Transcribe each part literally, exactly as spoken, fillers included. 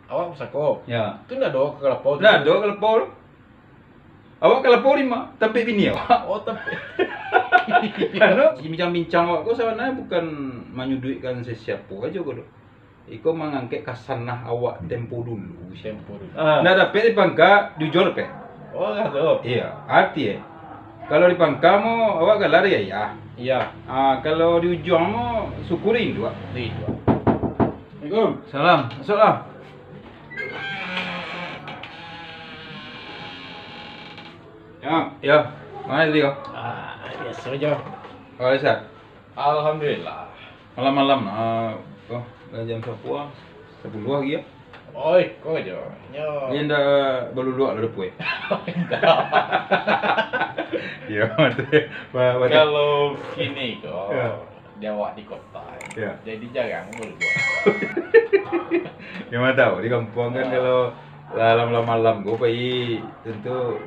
Awak pusako. Ya. Tu ndak ado ka lapau tu. Ndak ado ka lapau tu. Awak ka lapau di ma? Tampek bini awak. Oh, tampek. Anu, bincang-bincang awak ko sabananyo bukan manyuduikkan sesiapo ajo ko doh. Iko mangangkek kasanah awak tempo dulu. Tempo dulu. Ah. Ndak dapek di pangka, di ujuang dapek. Oh, lah tu. Iya, arti eh. Kalau di pangka mo awak gala di ayah. Iya. Ah, kalau di ujuang mo syukuri induak. Di induak. Assalamualaikum. Salam. Masuklah. Ya. Ya. Mana tadi kau? Ah, biasa aja. Oh, biasa. Alhamdulillah. Malam-malam, ah, oh, dah jam sapuluah, sapuluah lagi ya. Oi, kau aja. Nyo. Ni ndak baluluak lah depo eh. Ya, betul. Ba-, betul. Kalau kini ko, ya, di awak di kota, ya, jadi jarang baluluak. Ya, mana tahu, di kampuang kan, ah, kalau lah malam-malam ko pai, tentu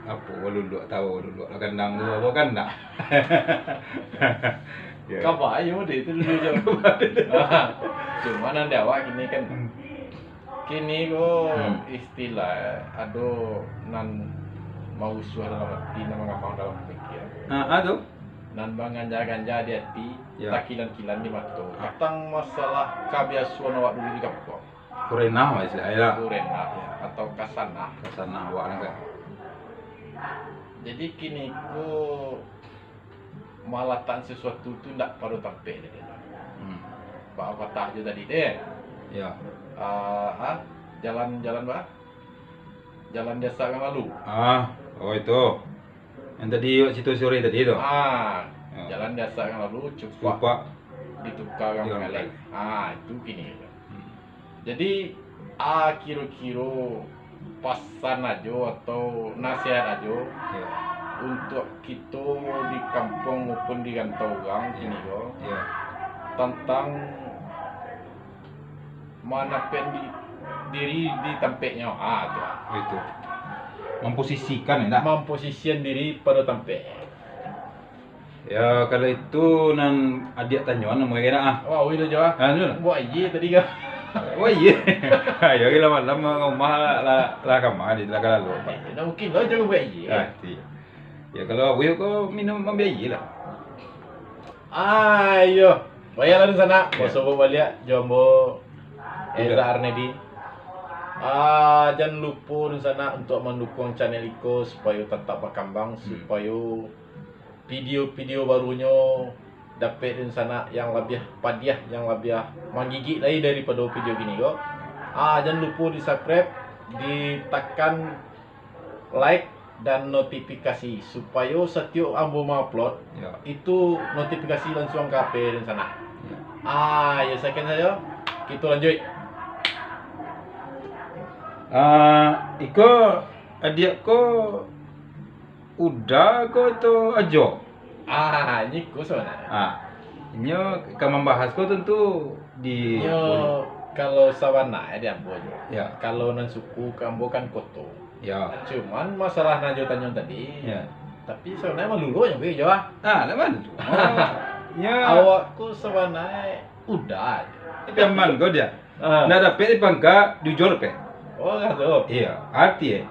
apo, baluluak tahu, baluluak lah kandang tu, apo kandang. Ya. Kabar ayo deh tu dulu jam. Cuma nan di awak kini kan. Hmm. Kini ko, hmm, istilah ado nan mausuah dalam ati, nan mangamang dalam pamikiran. Ah, ah, tu. Nan manganja-ganja di ati, ya, takilan-kilan di mato. Ah. Tantang masalah kabiasoan awak dulu di kampuang. Kurenah lah istilahnyo lah. Kurenah, ya, atau kasanah. Kasanah awak nan ka. Jadi kini ko malatakan sasuatu tu ndak pado tampek tadi. Hmm. Bak patah jo tadi deh. Ya. Ah, ah, jalan, jalan ba? Jalan diasak urang lalu. Ah, oh itu. Yang tadi awak cerita sore tadi tu. Ah, ya, jalan diasak urang lalu, cupak, cupak ditukar urang manggaleh. Ah, itu kini. Hmm. Jadi, ah, kiro-kiro pasan ajo atau nasihat ajo, ya, untuak kito di kampuang maupun di rantau urang, ya, kini ko, ya, tantang manampekan di-, diri di tampeknyo. Ah, tu. Itu. Mamposisikan, ya, ndak? Mamposisikan diri pado tampek. Ya, kalau itu nan adiak tanyoan namo kena ah. Wah, wih tu jawab. Ah, tu lah. Buek aia tadi kah? Buek aia. Ya, kira malam rumah lah, lah, lah kama di lah kalau. Eh, dah mungkin lah jangan buek aia. Ah, ti. Ya, kalau awak ko minum ambiak aia lah. Ayo. Baiklah, dunsanak. Ya. Basobok baliak jo ambo, Eza Arnedi. Ah, jan lupo, dunsanak, untuak mandukuang channel iko supayo tatap bakambang, hmm, supayo video-video barunyo dapek dunsanak yang labiah padiah, yang labiah manggigik lai daripado video kini ko. Ah, jan lupo di-subscribe, ditakan like dan notifikasi, supayo satiok ambo ma-upload, ya, itu notifikasi lansuang ka H P dunsanak. Ya. Ah, ya, sakian sajo. Kito lanjuik. Ah, iko adiak ko Uda ko tu Ajo? Ah, inyo iko sabananyo. Ah, inyo ka mambahas ko tentu di. Inyo kalau sabananyo di ambo jo. Ya. Kalau nan suku ka ambo kan Koto. Ya. Cuman masalah nan Ajo tanyo tadi. Ya. Tapi sabananyo Malulu nyo pi jo ah. Ah, lah Malulu. Oh, ya. Awak ko sabananyo Uda. Tapi aman ko dia. Ah. Ndak dapek di pangka, di ujuang dapek. Oh, lah tu. Iya, arti eh.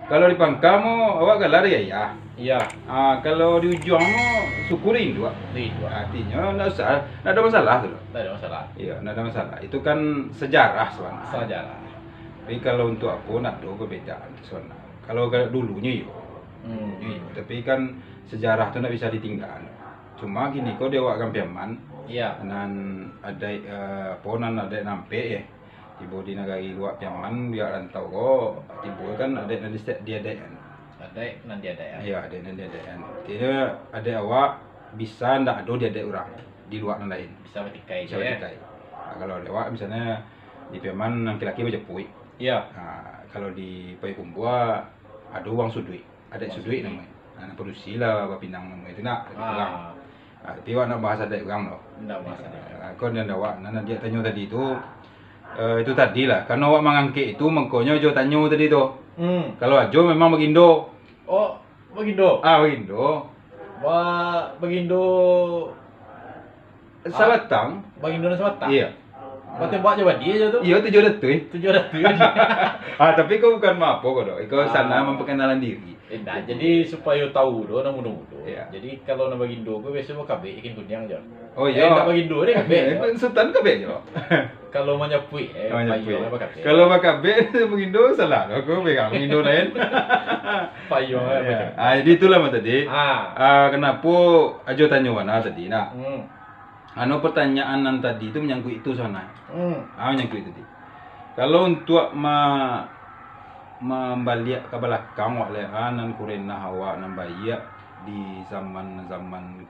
Kalau di pangka mo, awak gala di ayah. Iya. Ah, kalau di ujuang mo, syukuri induak. Di induak. Artinyo, ndak usah, ndak ada masalah tu. Ndak ada masalah. Iya, ndak ada masalah. Itu kan sejarah sabananyo. Sejarah. Tapi kalau untuk apo, ndak ada perbedaan tu sabananyo. Kalau, kalau dulunyo, iyo. Hmm. Dulunyo, iyo. Tapi kan sejarah tu ndak bisa ditinggal. Cuma kini ko di awak kan Piaman, iya, nan adaik, eh, apo nan adaik nampek, eh. Tibo di nagari luak Piaman, biak rantau ko, tibo kan adaik nan di, diadaik kan. Adaik nan diadaik kan. Iya, adaik nan diadaik kan. Artinyo adaik awak bisa ndak ado diadaik urang di luak nan lain. Bisa batikai. Bisa je, ya? Batikai. Nah, kalau di awak misalnyo di Piaman laki-laki bajapuik. Iya. Nah, kalau di Payakumbuah ado urang suduik. Adaik suduik namonyo. Nah, nan padusi lah bapinang namonyo tu nak, lebih kurang. Ah. Ah, tapi awak nak bahas adaik urang tu. Nak bahas adaik. Ah, kau nan awak, nan dia tanyo tadi tu, eh, itu tadi lah. Karano awak mangangkek itu, mangkonyo Ajo tanyo tadi tu. Hmm. Kalau Ajo memang bagindo. Oh, bagindo? Ah, bagindo. Ba-, bagindo. Sabatang. Ah, bagindo nan sabatang? Iya. Batembak jo badia jo tu. Iyo, tujuah ratuih. Tujuah ratuih. Ah, tapi ko bukan maapo ko doh. Iko sana mamperkenalan diri. Indak, jadi supayo tahu doh nan mudo-mudo. Iyo. Jadi kalau nan bagindo ko biaso bakabek ikan kuniang jo. Oh, eh, iyo. Indak bagindo deh, kabek jo. Sutan kabek jo. Kalau manyapuik, eh, manyapuik. Payuang bakabek. Kalau bakabek, bagindo salah. Aku pegang bagindo lain. Payuang bakabek. Ah, jadi itulah, Mak, tadi. Ah. Ah, kenapo Ajo tanyo Wana tadi, nah. Hmm. Anu, pertanyaan nan tadi tu manyangkuik itu sanak. Hmm. Ah, manyangkuik tadi. Kalau untuak ma-, mambaliak ka balakang wak leh, ah, nan kurenah awak nan baiak di zaman-zaman,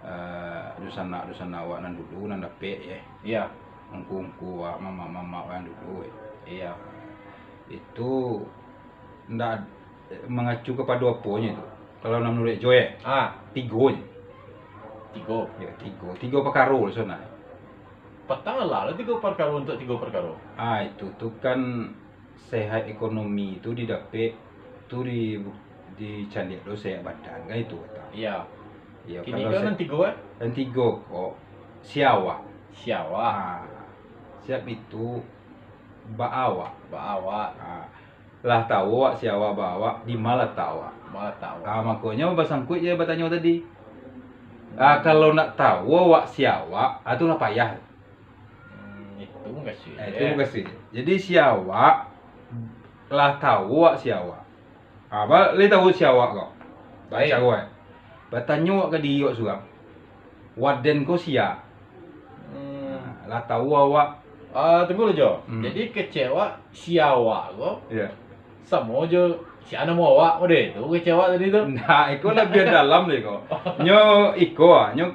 eh, dunsanak-dunsanak awak nan dulu, nan dapek, eh. Iya. Ungku-ungku awak, mamak-mamak awak nan dulu, eh. Iya. Itu ndak mangacu kapado aponyo tu? Kalau nan manuruik Joe, ah, tigo nyo. Tigo. Yo, tigo. Tigo pakaro lah sanak. Patang alah lah tigo parkaro untuak tigo parkaro. Ah, itu tu kan sehat ekonomi tu didapek tu di, dicaliak do sehat badan kan itu kata. Iya. Iya, kini kalau kan se-, nan tigo, eh? Nan tigo ko, siawak. Siawak. Ah, siap itu baawak. Baawak. Ah, lah tahu awak siawak baawak, di ma latak awak? Ma latak awak? Ah, makonyo basangkuik je batanyo tadi. Ah, kalau nak tahu awak siawak, ah, tu lah payah. Hmm, itu mukasuik. Eh, itu mukasuik. Jadi siawak, lah tahu awak siawak. Ah, ba-, lai tahu siawak ko. Baik. Bacaro, eh. Batanyo awak ka diri awak surang. Waden ko sia? Hmm. Ah, lah tahu awak. Ah, tunggu dulu, Jo. Hmm. Jadi kecek awak siawak ko. Iya. Samo jo sia namo awak ko deh tu kecek awak tadi tu. Nah, iko labiah dalam deh ko. Nyo iko ah, nyo,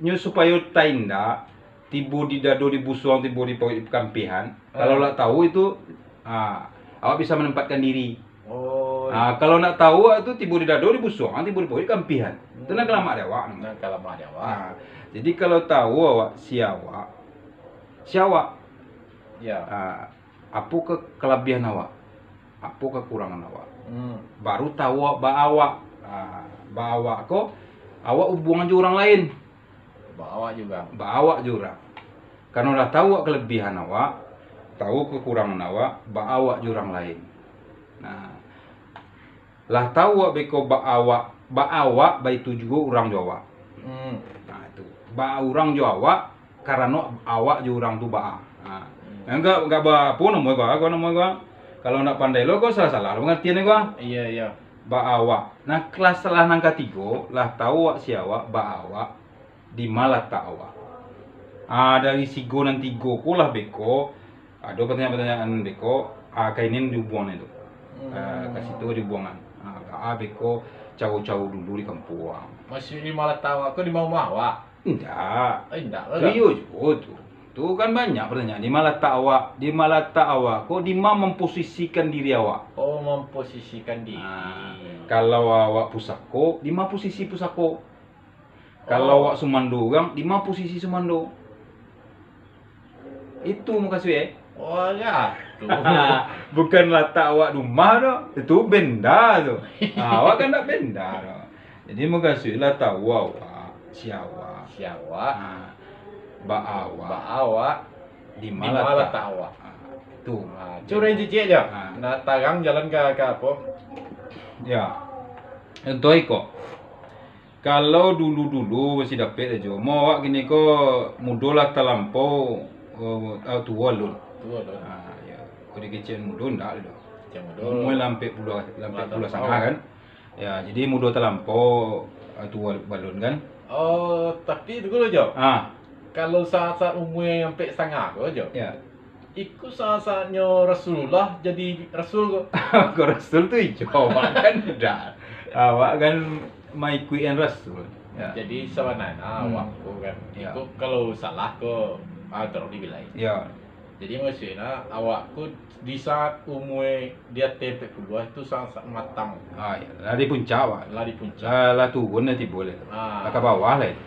nyo supayo taindak tibo di dado dibusuang, tibo di pauik dikampihan. Kalau lah tahu itu, ah, awak bisa manempatkan diri. Oh. Ah, kalau nak tahu awak tu tibo di dado dibusuang, tibo di pauik dikampihan. Itu nan ka lamak di awak. Nan ka lamak di awak. Ah, jadi kalau tahu awak siawak, siawak. Ya. Ah, apo ke-, kalabiahan awak? Apo kekurangan awak? Hmm. Baru tahu awak baawak. Ah, baawak ko, awak hubungan jo urang lain. Baawak jo urang. Baawak jo urang. Karano lah tahu awak kalabiahan awak, tahu kekurangan awak, baawak jo urang lain. Nah, lah tahu awak beko baawak, baawak baitu juo urang jo awak. Hmm. Nah, itu. Baurang jo awak, karano awak jo urang tu baa. Nah. Hmm. Enggak, enggak ba-, apo namo ko, apo namo ko? Kalau nak pandai lo ko salah-salah lo pangartian ko. Iya, iya. Baawak. Nah, kelas salah nan katigo, lah tahu awak siawak, baawak. Di ma latak awak? Ah, dari sigo nan tigo ko lah beko, ado pertanyaan-pertanyaan beko, ah, ka inin diubuangan tu. Hmm. Ah, ka situ diubuangan. Ah, baa beko caro-caro dulu di kampuang. Masuak di ma latak awak ko di ma rumah awak? Indak. Oh, indak lah. Iyo juo tu. Tu kan banyak pertanyaan. Di ma latak awak? Di ma latak awak ko, di ma memposisikan diri awak? Oh, memposisikan diri. Ah, kalau awak pusako, di ma posisi pusako? Kalau awak sumando urang, di ma posisi sumando? Itu mukasuik, eh. Oh, ya. Tu. Bukan latak awak di rumah tu. Itu benda tu. Ha, awak kan ndak benda tu. Jadi mukasuik lah tahu awak, siawak. Siawak. Ha. Baawak. Baawak. Di ma latak awak. Ha, itu. Ha, curai cicik je. Ha. Nah, tarang jalan ka, ka apo? Ya. Contoh iko. Kalau dulu-dulu masih dapek sajo, mo awak kini ko mudo lah talampau, eh, ah, tuo alun. Tuo alun. Ah, ya. Kalau dikecek mudo ndak lah doh. Kecek mudo. Umua lah ampek puluah, lah ampek puluah sangah kan. Ya, jadi mudo talampau, ah, tuo balun kan. Oh, tapi tunggu dulu, Jo. Ah. Kalau saat-saat umua ampek sangah ko, Jo. Ya. Iko saat-saatnyo Rasulullah jadi rasul ko. Ko rasul tu ijo, awak kan ndak. Awak kan maikuikan rasul. Ya. Jadi sabananyo awak ko kan. Ya. Iko kalau salah ko, ah, tolong dibilai. Ya. Jadi mukasuiknyo awak ko di saat umua di ateh ampek puluah tu sangat-sangat matang. Ah, ya. Lah di puncak, Pak. Lah di puncak. Lah, lah turun, lah tibo lah. Ah. Lah ka bawah lah itu.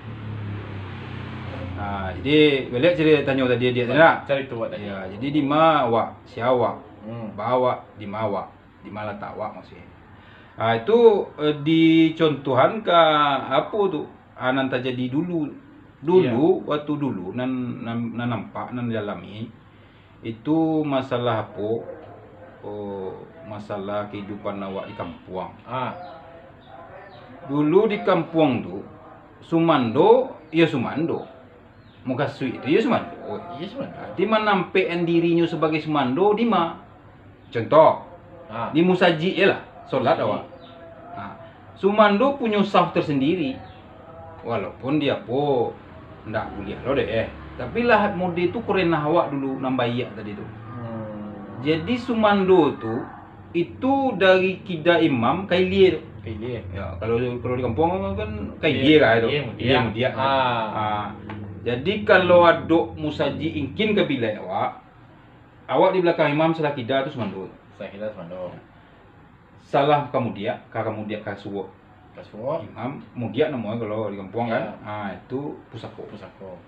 Ah, jadi, baliak carito tanyo tadi, Diak, tu nak? Carito awak tadi. Ya, jadi di ma awak, sia awak, hmm, ba awak, di ma awak, di ma latak awak mukasuiknyo. Ah, itu, eh, dicontohan ka apo tu? Ah, nan tajadi dulu. Dulu, waktu dulu, nan, nan, nan nampak, nan dialami, itu masalah apo? Oh, masalah kehidupan awak di kampuang. Ah. Dulu di kampuang tu, sumando, ya sumando. Mukasuik tu, ya sumando. Iya, sumando. Jadi, manampekkan dirinyo sabagai sumando di ma? Contoh, ah, di musajik je lah, solat awak. Ah, sumando punyo saf tersendiri. Walaupun di apo, ndak buliah lo deh. Tapi lah mode tu kurenah awak dulu, nan baiak tadi tu. Hmm. Jadi, sumando tu, itu dari kida imam ka ilia tu. Ka ilia. Ya, kalau, kalau di kampuang kan ka ilia ka tu. Ilia mudiak. Ilia mudiak kan. Ah. Ah. Jadi, kalau adok musajik ingkin ka bilai awak, awak di balakang imam salah kida tu sumando. Salah kida sumando. Salah ka mudiak, ka, ka mudiak ka suok. Ka suok. Imam, mudiak namonyo kalau di kampuang kan. Ya. Ah, itu pusako. Pusako.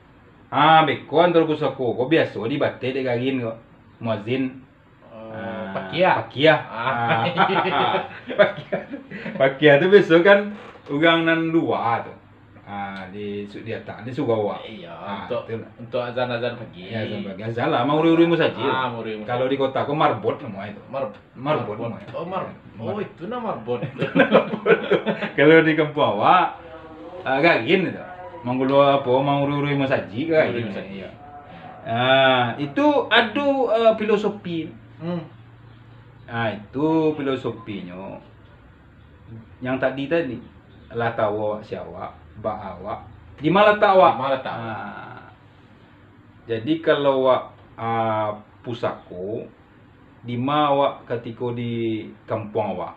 Ah, beko antaro pusako ko biaso dibateh dek garin ko. Muazin. Eh, ah, pakiah. Pakiah. Ah. Ah. Pakiah. Pakiah tu biaso kan urang nan lua tu. Ah, di su-, di atah, di surau awak. Iya, ah, untuak, untuak azan-azan pagi. Ya, azan pagi. Azan lah, mauruih-uruih musajik. Ah, mauruih musajik. Kalau di kota ko marbot namonyo tu. Mar-, marbot namonyo. Oh, mar-, oh, itu nah marbot. Kalau di kampuang awak, ah, garin tu. Manggulo apo, mauruih-uruih musajik, garin. Mauruih musajik. Iya. Ah, itu ado, eh, filosofi. Hmm. Ah, itu filosofino. Yang tadi tadi, lah tahu awak sia awak, baa awak, di ma latak awak. Di ma latak awak. Ah. Jadi, kalau awak, ah, pusako, di ma awak katiko di kampuang awak.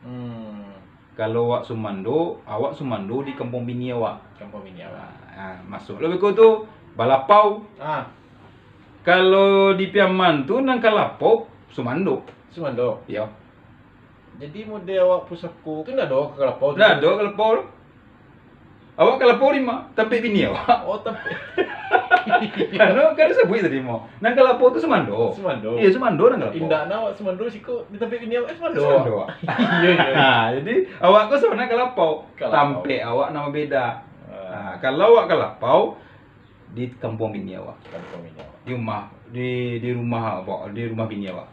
Hmm. Kalau awak sumando, awak sumando di kampuang bini awak. Kampuang bini awak. Ah, ah, masuak lo beko tu, balapau. Ah. Kalau di Piaman tu, nan ka lapau, sumando. Sumando. Iyo. Jadi, mode awak pusako tu ndak ado ka lapau tu? Ndak ado ka lapau tu. Awak ka lapau di ma? Tampek bini awak. Oh, tampek. Anu, kan disabuik tadi, mo. Nan ka lapau tu sumando. Sumando. Iyo, sumando nan ka lapau. Indak nah awak sumando siko, di tampek bini awak, eh, sumando. Sumando awak. Iyo, iyo. Ha, jadi, awak ko sabananyo ka lapau. Ka lapau. Tampek awak nan babeda. Ah. Ha, kalau awak ka lapau, di kampuang bini awak. Kampuang bini awak. Di rumah, di, di rumah awak, di rumah bini awak.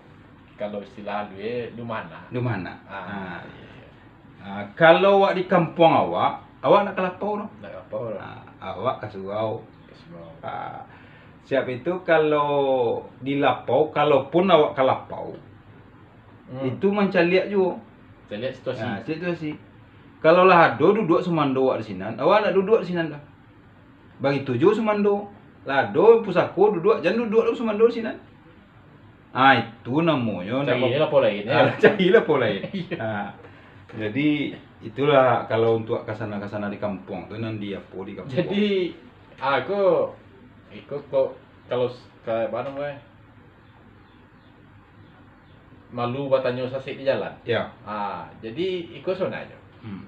Kalau istilah alue, di rumah anak. Di rumah anak. Ah, ah. Iyo, iyo. Ah, kalau awak di kampuang awak, awak ndak ka lapau tu. Ndak ka lapau tu. Ah, awak ka surau. Ka surau. Ah, siap itu kalau di lapau, kalaupun awak ka lapau, hmm, itu mancaliak juo. Caliak situasi. Ah, situasi. Kalau lah ado duduak sumando awak di sinan, awak ndak duduak di sinan doh. Bagitu juo sumando. Lah ado pusako duduak, jan duduak lo sumando sinan. Ah, itu namonyo cari lapau lain, yo. Ah, cari lapau lain. Iyo. Ah. Jadi, itulah kalau untuak kasana-kasana di kampuang tu, nan di apo di kampuang. Jadi, ah, ko, iko ko, kalau s-, ka, apo namonyo, malu batanyo sasek di jalan. Yo. Ah, jadi iko sabananyo. Hmm.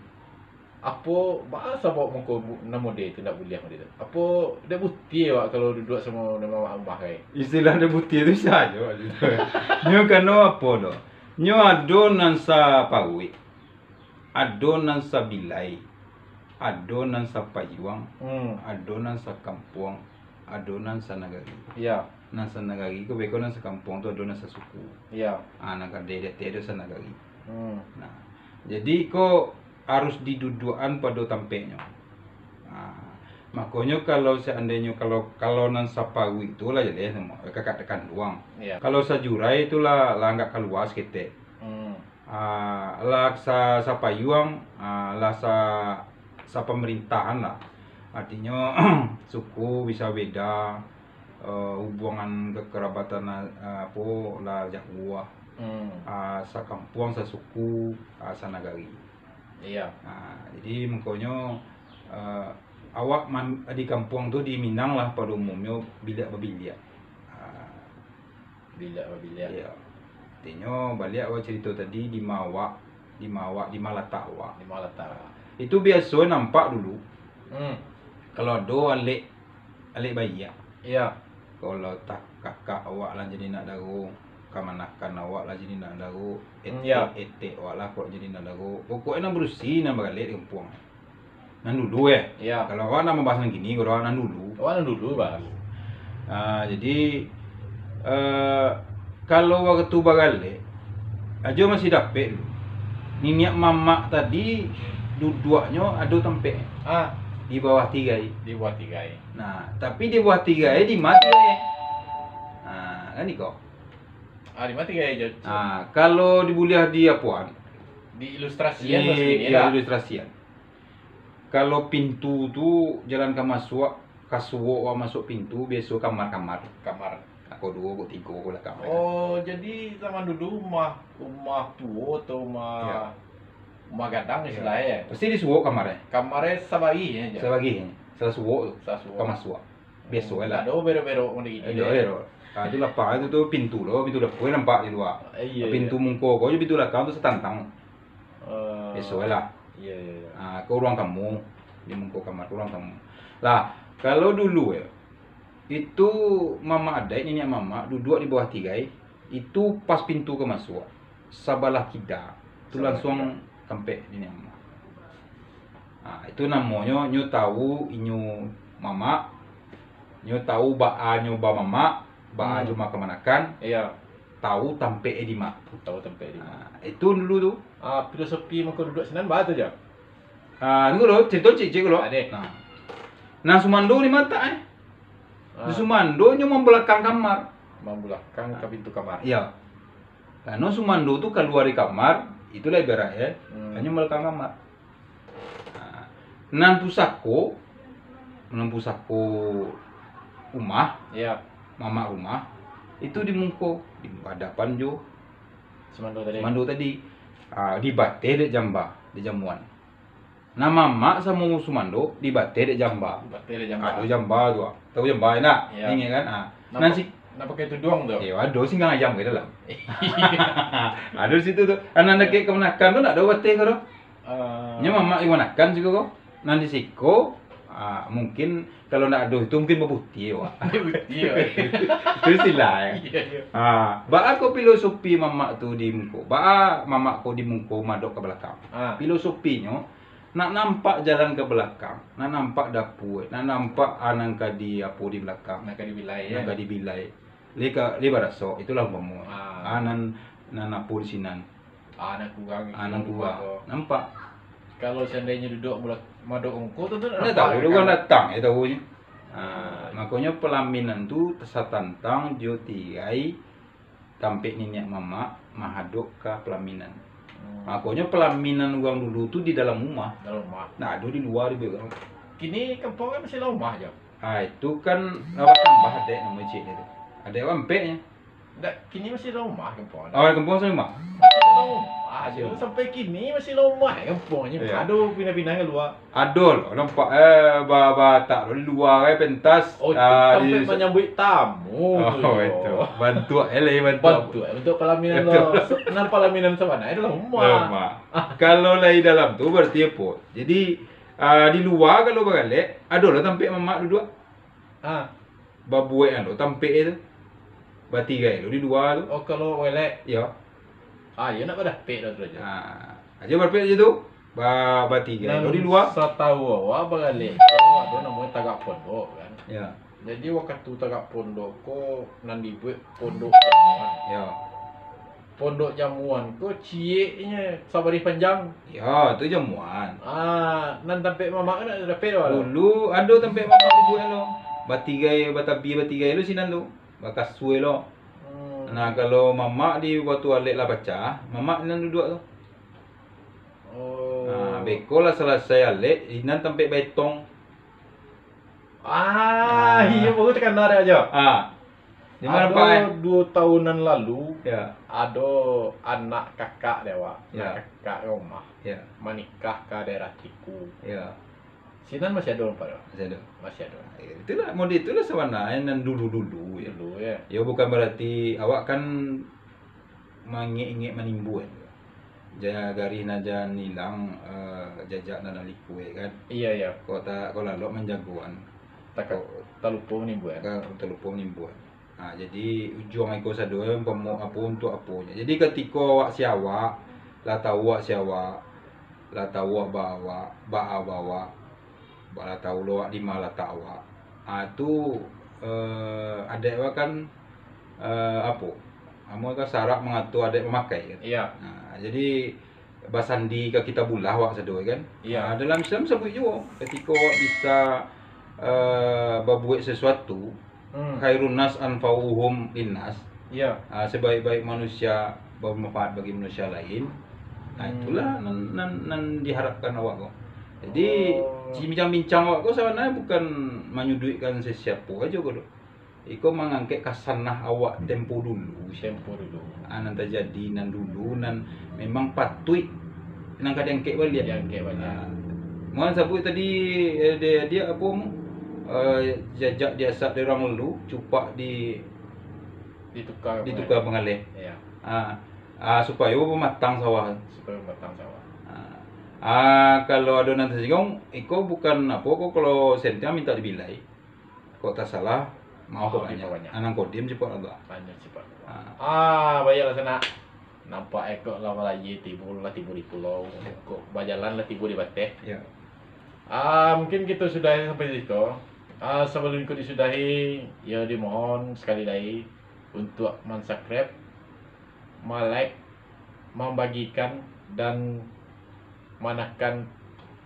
Apo, baa sabab mangko bu-, nan mode tu ndak buliah mode tu? Apo dek buti awak kalau duduak samo nan mamak rumah kai? Istilah dek buti tu sajo. Nyo kano apo do? Nyo ado nan saparuik. Ado nan sabilai, ado nan sapayuang, hmm, ado nan sakampuang, ado nan sanagari. Iyo. Nan sanagari ko beko nan sakampuang tu ado nan sasuku. Iyo. Ah, nan ka di ateh ado sanagari. Hmm. Nah, jadi ko harus diduduakan pado tampeknyo. Ah, makonyo kalau seandainyo kalau, kalau nan saparuik tu lah jaleh samo, kakak kanduang. Iyo. Kalau sajurai tu lah, lah agak kalua saketek. Hmm. Ah, lah sa-, sapayuang, ah, lah sa-, sapamarintahan lah. Artinyo, suku bisa beda, eh, hubungan kekerabatan, eh, apo, lah jauah. Hmm. Ah, sakampuang, sasuku, ah, sanagari. Iyo. Ah, jadi, mangkonyo, eh, awak man-, di kampuang tu, di Minang lah, pado umumnyo, biliak babiliak. Ah, Biliak babiliak. Iyo. Artinyo, baliak awak carito tadi, di ma awak, di ma awak, di ma latak awak. Di ma latak awak. Itu biaso nampak dulu. Hmm. Kalau ado alek, alek baiak. Iyo. Kalau tah kakak awak lah jadi anak daro, kamanakan awak lah jadi anak daro, hmm, iyo, etek, etek awak lah kok jadi anak daro. Pokoknyo nan barusi, nan baralek di kampuang. Nan dulu, eh. Iyo. Kalau awak nak mambahas nan kini, kalau awak nan dulu. Awak nan dulu, Bang. Ah, jadi, eh, kalau wakatu bagalek, Ajo masih dapek dulu. Niniak mamak tadi duduaknyo ado tampek. Ah. Di bawah tirai. Di bawah tirai. Nah, tapi di bawah tirai di ma tirai. Nah, kan iko. Ah, di ma tirai, Jo. Ah, kalau dibuliah di apoan? Di ilustrasian. Di, lah. Ilustrasian. Kalau pintu tu jalan ka masuak, ka suok awak masuak pintu, biaso kamar-kamar. Kamar. Ako duo, ako tigo, ako balakang. Oh, jadi zaman dulu rumah, rumah tuo atau rumah, iyo, rumah gadang, iyo, istilahnyo, yo? Pasti di suok kamar, eh. Kamar e sabarih, yo, Jo? Sabarih, salah suok tu. Salah suok. Ka masuak. Biaso lah. Ado berok-berok macam itu. Ado berok. Ah, tu lapang tu, tu pintu lo, pintu dapua nampak di lua. Iyo, pintu muko ko jo pintu balakang tu satantang. Eh, biaso lah. Iyo, iyo, iyo. Ah, ka ruang tamu, di muko kamar ka ruang tamu. Lah, kalau dulu yo, itu mamak adaik, niniak mamak duduak di bawah tirai, itu pas pintu ka masuak. Sabalah kida, tu sabalah kida. Langsuang tampek niniak mamak. Ha, itu namonyo, nyo tahu inyo mamak, nyo tahu baa nyo bamamak, baa, hmm, nyo makan-manakan, iyo, tahu tampek e di ma. Tahu tampek e di ma. Ha, itu dulu tu. Ah, filosofi mangko duduak sinan baa tu, Jo? Ah, tunggu lo, carito ciek-ciek lo. Ade. Nah. Nah, sumando di ma letak, eh? Ah. Di sumando nyo mambalakang kamar. Mambalakang ka pintu kamar. Iyo. Karano sumando tu kalua dari kamar, itulah ibarat, eh. Hmm. Hanyo mambalakang kamar. Nah, nan pusako, nan pusako rumah, iyo, mamak rumah, itu di muko, di hadapan jo sumando tadi. Sumando tadi. Ah, dibateh dek jamba, dek jamuan. Nah, mamak samo sumando dibateh dek jamba. Dibateh dek jamba. Ado jamba tu, ah. Tahu jamba, ndak? Iyo. Ingat kan? Ah. Nan nan si-, nan pakai tuduang tu? Iyo, ado singgang ayam ka dalam. Ado di situ tu. Ah, nan dakek kamanakan tu ndak ado bateh ko tu. Ah. Nyo mamak di kamanakan siko ko. Nan di siko, ah, mungkin kalau ndak ado itu mungkin baputiah, wak. Baputiah, wak. Itu istilah, eh. Iyo, iyo. Ah, baa ko filosofi mamak tu di muko? Baa mamak ko di muko madok ka balakang? Ah. Filosofinyo, nak nampak jalan ka balakang, nak nampak dapua, nak nampak, ah, nan ka di apo di balakang. Nan ka dibilai, nan ka dibilai. Lai ka, lai barasok, itulah umpamo. Ah. Ah, nan, nan apo di sinan. Ah, nan kurang. Ah, nan kurang. Nampak. Kalau seandainyo duduak mula-, madok muko tu, tu ndak nampak tahu, kan? Urang datang, yo tahunyo. Ah, makonyo pelaminan tu satantang jo tirai tampek niniak mamak mahadok ka pelaminan. Hmm. Makonyo pelaminan urang dulu tu di dalam rumah. Dalam rumah. Ndak ado di lua dibuek urang. Kini kampuang kan masih dalam rumah, Jo? Ah, itu kan awak tambah adaik namo ciek tu. Adaik awak ampeknyo. Ndak, kini masih dalam rumah kampuang. Awak kampuang masih rumah? Masih dalam rumah, Jo. Masih rumah. Sampai kini masih dalam rumah kampuangnyo. Iyo. Ado pindah-pindah kalua. Ado lo nampak, eh, ba-, batak lo di lua, eh, pentas. Oh, ah, tampek di manyambuik tamu tu, oh, itu. Bantuak, eh, lain bantuak. Bantuak, bantuak palaminan lo. Betul. Nan palaminan sabana itu lah rumah. Rumah. Kalau lai dalam tu berarti apo? Jadi, ah, di lua kalau bagalek, ado lo tampek mamak duduak. Ah. Babuek anu tampek tu. Batirai lo di lua tu. Oh, kalau welek? Iyo. Ah, iyo nak badapek dah tu aja. Ah, aja badapek aja tu. Ba-, batirai lo di lua. Nan satau awak bagalek tu, ado namonyo tagak pondok kan. Iyo. Jadi wakatu tagak pondok ko nan dibuek pondok jamuan. Iyo. Pondok jamuan ko cieknyo sabarih panjang. Iyo, tu jamuan. Ah, nan tampek mamak tu nak dapek tu. Dulu ado tampek mamak dibuek lo. Batirai, batabia batirai lo sinan tu. Bakasua lo. Hmm. Nah, kalau mamak di wakatu alek lah pacah, mamak nan duduak tu. Oh. Nah, beko lah salasai alek, inan tampek baetong. Ah, iyo, baru takana dek aja. Ah. Di ma nampak, eh? Ado duo taun nan lalu, ya, ado anak kakak dek awak, anak kakak di rumah, ya, manikah ka daerah Tiku. Ya. Sinan masih ado nampak tu? Masih ado. Masih ado. Itulah, model itulah sabananyo nan dulu-dulu, ya. Dulu, ya. Ya, bukan berarti awak kan mangek-ingek manimbun. Ja-, garih nan jan ilang, eh, jajak nan likua, kan. Iya, iya. Kok ta-, kok lalok manjagoan. Taka-, kok talupo manimbun. Ka-, talupo manimbun. Nah, jadi ujuang iko sado, eh, umpamo apo untuak aponyo. Jadi katiko awak si awak, lah tahu awak si awak, lah tahu awak ba awak, ba awak, Bala tahu lo awak di ma latak awak. Ah, tu, eh, adaik awak kan, eh, apo? Amo kan syarak mangatur adaik mamakai kan. Iya. Nah, jadi basandi ka Kitabullah awak sado kan. Iya. Ah, dalam Islam sabuik juo, ketika awak bisa, eh, babuek sesuatu, Hmm. khairun nas anfa'uhum linnas. Iya. Ah, sebaik-baik manusia bermanfaat bagi manusia lain. Nah, Hmm. itulah nan, nan, nan diharapkan awak ko. Jadi, Oh. bincang-bincang awak ko sabananyo bukan manyuduikkan sesiapo ajo ko doh. Iko mangangkek kasanah awak tempo dulu. Tempo dulu. Ah, nan tajadi nan dulu, nan memang patuik nan ka diangkek baliak. Diangkek baliak. Ah. Mungkin sabuik tadi, eh, dia, dia apo mu? Eh, jajak diasap di urang lalu, cupak di Ditukar. ditukar pangaleh. Iya. Ah, ah, supayo bamatang sawah. Supayo bamatang sawah. Ah, ah, kalau ado nan tasingguang, iko bukan apo ko, kalau sentiang minta dibilai. Kok tasalah, maaf Maaf banyak. banyak. Anang kodim sifat Allah. Banyak sifat. Ah. Ah, baiklah sanak. Nampak ekok lah malayi tibo lah tibo di pulau. Kok bajalan lah tibo di bateh. Ya. Ah, mungkin kita sudahi sampai di siko. Ah, sebelum kita disudahi, ya dimohon sekali lagi untuk mensubscribe, like, membagikan dan menekan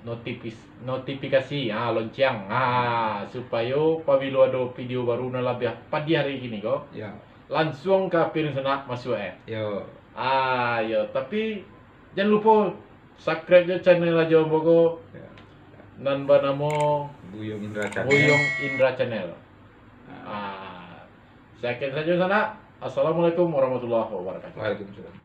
notifis notifikasi, ah, lonceng, ah, supayo pabilo ado video baru nan labiah padiah dari kini ko, Ya. langsung ka piring sanak masuk eh. Yo. Ah, yo, tapi jangan lupa subscribe je channel Rajo Ambo ko Ya. nan banamo Buyung Indra Channel. Buyung Indra Channel. Ah. Ah, sekian saja sanak. Assalamualaikum warahmatullahi wabarakatuh. Waalaikumsalam.